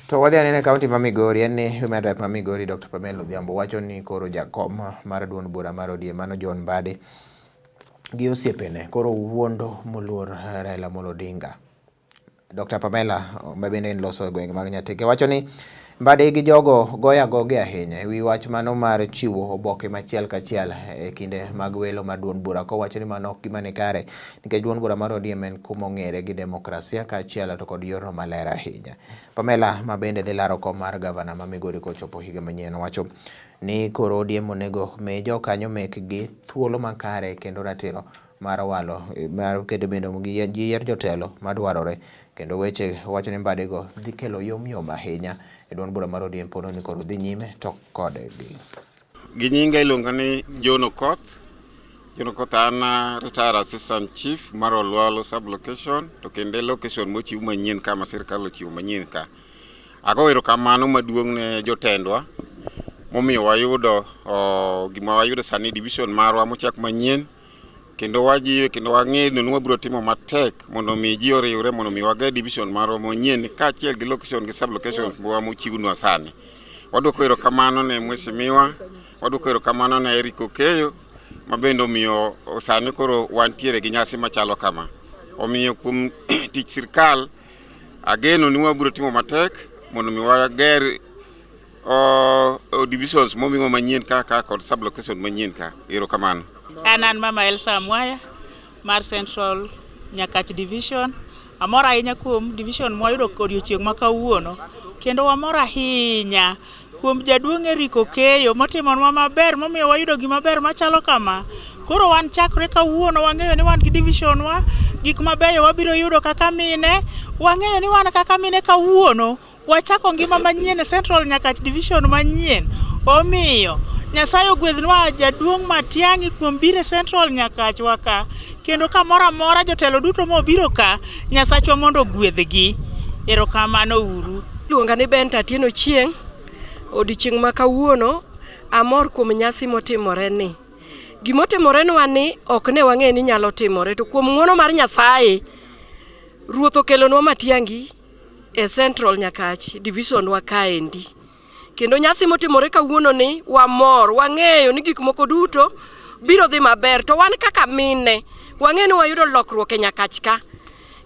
To wadhi anene kaunti ma Migori en ni Women Rep ma Migori Dr. Pamela Odhiambo wacho ni koro jakom mar duond bura mar ODM mano John Mbadi gi osiepene koro wuondo moluor Raila Amolo Odinga. Dr. Pamela ma bende en loso e gwenge mag Nyatike wacho ni Mbadi gi jogo goyo agoge ahinya e wi wach mano mar chiwo oboke machiel kachiel e kinde mag welo mar duond bura kowacho ni mano ok gima ni kare nikech duond bura mar ODM en kuma ong'ere gi demokrasia kaachiel to kod yorno maler ahinya. Pamela ma bende dhi laro kom mar gavana ma Migori kochopo higa manyien owacho ni koro ODM onego mi jokanyo mekgi thuolo makare kendo ratiro mar walo mar keto bende giyier jotelo madwarore kendo weche wacho ni Mbadigo dhi kelo yom yom ahinya e duond bura mar ODM pono ni koro dhi nyime to kodgi. Gi nyinga iluonga ni John Okoth. John Okoth an retired assistant chief mar Olwalo sub location to kendo e location mochiw manyien ka ma sirkal ochiwo manyien ka. Ago erokamano maduong' ne jotendwa momiyo wayudo gima wayudo sani division marwa mochak manyien kendo wajiwe kendo wang'eyo ni wabiro timo matek mondo mi ji oriwre mondo mi wager division marwa manyien kaachiel gi location gi sub location wa mochiwnwa sani. Wadwoko erokamano ne mheshimiwa, wadwoko erokamano ne Eric Okeyo ma bende omiyo sani koro wantiere gi nyasi machalo kama. Omiyo kuom tich sirkal ageno ni wabiro timo matek mondo mi wager divisions momiwa manyien ka ka kod sub location manyien ka. Erokamano. An an Mama Elsa Mwaya mar Central Nyakach Division. Amor ahinya kuom division mwayudo odiochieng' ma kawuono kendo wamor ahinya kuom jaduong' Eric Okeyo motimonwa maber momiyo wayudo gima ber machalo kama. Koro wan chakre kawuono wang'eyo ni wan gi division wa, gik mabeyo wabiro yudo kaka mine, wang'eyo ni wan kaka mine kawuono wachako ngima manyien e Central Nyakach Division manyien. Omiyo Nyasaye ogwedhnwa jaduong' Matiang'i kuom biro e Central Nyakachwa ka kendo kamoro amora jotelo duto mobiro ka Nyasachwa mondo ogwedhgi. Erokamano uru. Iluonga ni Benta Atieno Chieng'. Odiochieng' ma kawuono amor kuom nyasi motimore ni. Gimotimorenwa ni ok ne wang'e ni nyalo timore to kuom ng'wono mar Nyasaye Ruoth okelonwa Matiang'i e Central Nyakach division wa kaendi. Kendo nyasi motimore kawuono ni wamor, wang'eyo ni gik moko duto biro dhi maber. To wan kaka mine, wang'eyo ni wayudo lokruok e Nyakach ka.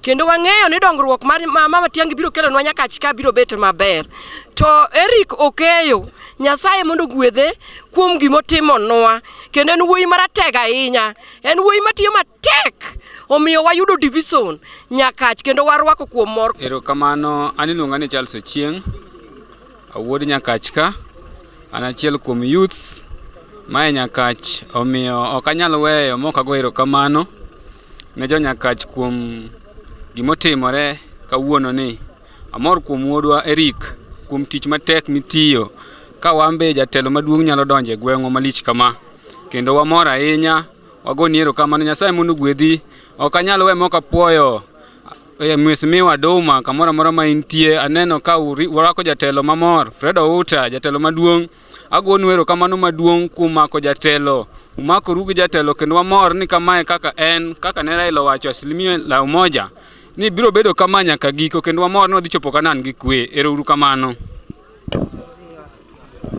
Kendo wang'eyo ni dongruok mar Mama Matiang'i biro kelonwa Nyakach ka biro bet maber. To Eric Okeyo, Nyasaye mondo ogwedhe kuom gimotimonwa. Kendo en wuoyi maratego ahinya. En wuoyi matiyo matek. Omiyo wayudo division Nyakach kendo warwako kuom mor. Erokamano, an iluonga ni Charles Ochieng', awuod Nyakach ka. An achiel kuom youths mae Nyakach, omiyo ok anyal weyo mok ago erokamano ne jo Nyakach kuom gimotimore kawuono ni. Amor kuom wuodwa Eric kuom tich matek mitiyo ka wan be jatelo maduong' nyalo donjo e gweng'wa malich kama. Kendo wamor ahinya, wagoni erokamano, Nyasaye mondo ogwedhi. Ok anyal we mok apuoyo Mheshimiwa Duma kamoro amora ma intie. Aneno ka urwako jatelo mamor, Fred Outa, jatelo maduong'. Agonu erokamano maduong' kuom mako jatelo. Umakoru gi jatelo kendo wamor ni kamae kaka en, kaka ne Raila owacho asilimia la umoja ni biro bedo kama nyaka giko kendo wamor ni wadhi chopo Kanaan gi kwe. Ero uru kamano.